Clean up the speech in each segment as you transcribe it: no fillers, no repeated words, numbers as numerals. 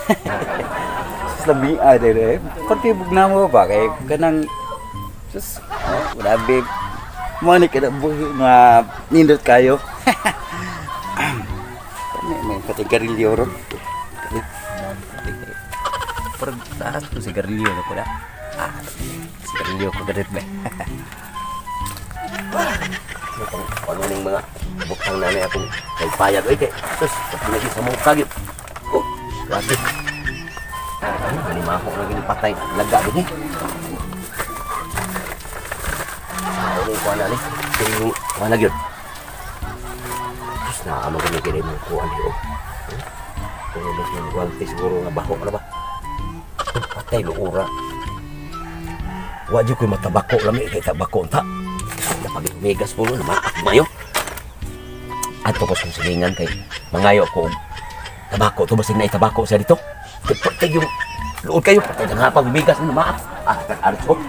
Sus labi dire. Pati bugna mo ba kay kanang sus oh, grabe. Mo ni kada buhi nga nindot kayo. May pati garilyo ron. Pero taas ko si garilyo na pala. Ah, si garilyo ko garit ba. Ano ning mga butang nanay akong kay payag oy kay. Sus, lagi sa mong kagit. Oh, lagi. Ano ni maho lagi ni patay laga din eh. Ano ko na ni? Kini kuan na gyud. Sus na amo gani kini mo kuan ni oh. Kung mas nang guwante siguro nga baho na ba. Patay luura. Wa jud koy matabako lami kay tabako unta. Napag-megas po nun, maak mayo. Ato ko sa silingan kay mangayo ko tabako to basig na itabako siya dito. Patay yung luod kayo, patay na nga pag umigas nun, maak. Ah, arit ko.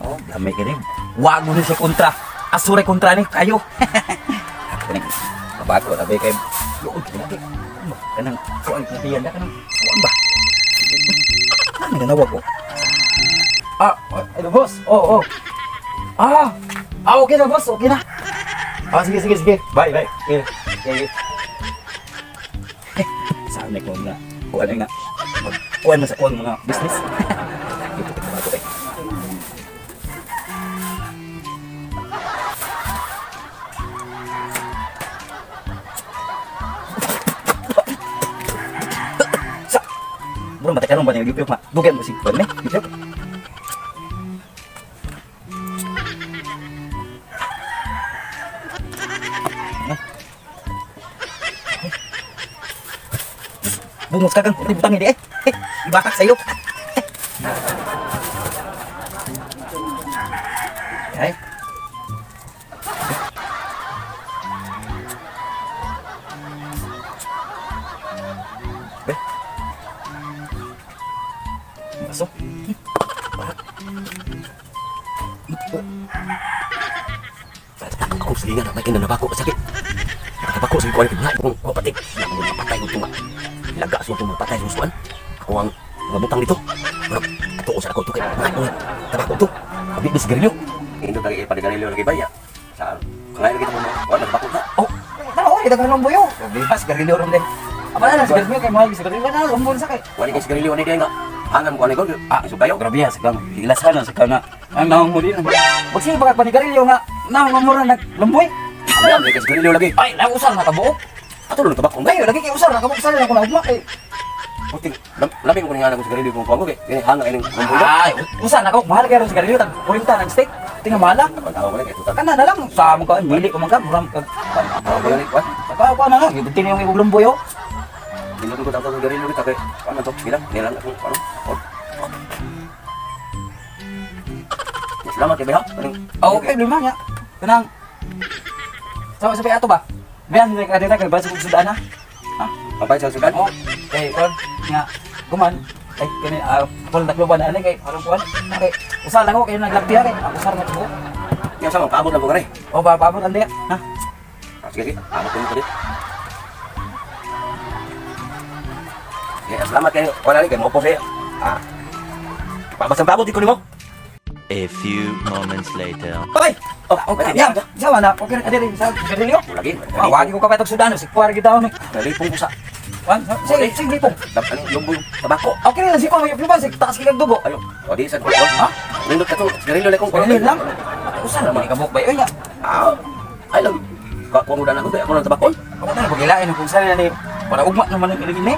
Oh, dami ka rin. Wag mo sa kontra. Asure kontra ni kayo. Ako ni tabako labi kay luod kayo. Kanang kuan na diyan na kanang kuan ba? Ano nanawag ko? Ah, hello boss. Oh, oh. Ah, ah, okay na boss, okay na. Ah, sige, sige, sige. Bye, bye. Okay, okay. Eh, saan ko nga? Kuan nga. Kuan na sa kuan mga business. Ito ko bago eh. Sa. Bro, mata karon ba niyo yupyop ma? Dugan mo si kuan ni. Yupyop. Bungos ka kang butang hindi eh. Ibakak sa'yo. Ay. Eh. Masuk. Ako silingan ang makin na nabako sakit. Tabako sa kuan kay kung patik. Napatay ko tunga. Laga sa itong patay sa usuan. Ako ang mga butang dito. Pero ito sa ako ito kay mga tabako ito. Abi di sigarilyo. Indo tagi ipadigarilyo lagi baya. Sa kaya lagi mo wala tabako na. Oh, tara oi daghan ng buyo. Bihas sigarilyo ron din. Apa na sigarilyo kay mahal sigarilyo na lumbon sa kay. Wala kay sigarilyo ni diay nga. Hangan ko ani ko. Ah, iso kayo. Grabe ya sa hilasan sa kana. Ang naong mo din. Magsige baka panigarilyo nga naong mo ra naglumboy. Ano kay sigarilyo lagi? Ay, lausar na kabuok. Ato lang tabako. Ngayon, lagi kay usar na kabuok sa ako na ugma kay. Puting, labi ko ni nga sigarilyo kung kuan ko kay hanga ining lumboy. Ay, usar na kabuok mahal kay ron sigarilyo tag 40 ng stick. Tinga mahal. Tao ko kay tutan. Kana na lang sa mo ka mili ko man ka muram kag ko ni kuan. Kuan na lang gibutin yung igong lumboy oh. Dili ko tawag sigarilyo kita kay kuan to bilang nilang ako kuan. Salamat kay ha. Okay, lima nya. Kanang sama sa ato ba? Biyan ka dito kay basi kog sudan ha. Ha? Pabay sa sudan. Oh, kay kon nga guman ay kani pul Tacloban ani kay parang kuan. Kay usar lang ko kay naglabti ha kay ako usar na ko. Nya sa paabot lang ko kare. Oh, paabot lang diya. Ha? Sige, sige. Abot ko dito. Sige, salamat kayo. Wala ni kay mo po siya. Ah. Pabasang paabot ko nimo. A few moments later. Bye. Oh, okay. Ya, sama na. Okay na diri sa sigarilyo. Lagi. Ah, wagi ko kapatog sudano si kuwar gid ni. Nalipong ko sa Wan, sige, sige lipong. Ano lumboy tabako. Okay lang si kuwar yung si taas kay dugo. Ayo. O di sa kuwan. Ha? Nindot ka to. Sigarilyo lang kong sigarilyo lang. Usa na man kabuk bay oy nya. Ah. Ay lang. Kuwa mo na ako ako ng tabakon. Ako na pagilain kung saan na ni para ugma naman ang ini.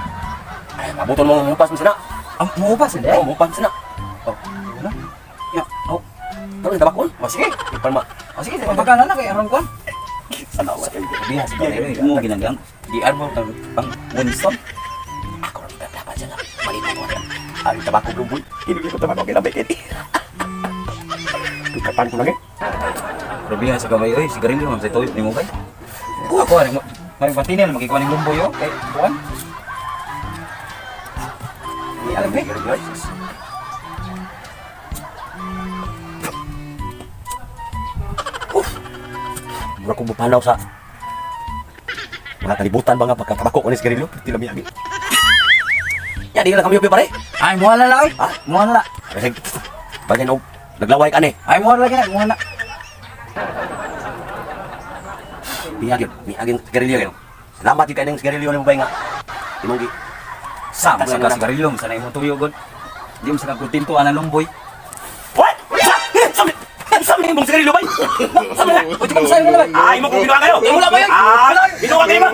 Ay, abuton mo mupas mo sina. Ang muupas hindi. Oh, mupas sina. Oh. Ano? Ya, oh. Taro yung tabakon. O sige. Palma. O sige, pagkana na kay aron kuan. Sana wa kay Biya sa sigarilyo mo ginanggang. Di armo kang pang Winston. Ako rin dapat siya. Malito mo yan. Ang tabako lumboy. Hindi ko tabako kinabay kay. Kapan ko lagi. Grabe sa gamay oy, sigarilyo man sa tuyo nimo kay. Ako ani may patinil makikuha ning lumboy oh kay kuan. Di alam eh. Mura ko bupanaw sa mga kalibutan ba nga pagkatabako ko ni sigarilyo, pati lami agi. Ya, di lang kami pare. Ay, muha na lang eh. Ha? Muha na lang. Kasi bagay og naglaway ka ni. Ay, muha na lang gina, muha na. Miag yun, miag yung sigarilyo yun. Salamat yun kayo ng sigarilyo ni mo bay nga. Imong gi. Sama sa Ano ka na? sigarilyo, sana imong tuyo god. Di mo sa kagkuntinto ana lumboy. What? Sa! Sa! Sa imong sigarilyo bay? Sa na. Uy, di ba masayo na bay? Ah, imong kung binuha kayo. Eh, wala ba yun? Ah, Wala. binuha kayo ba?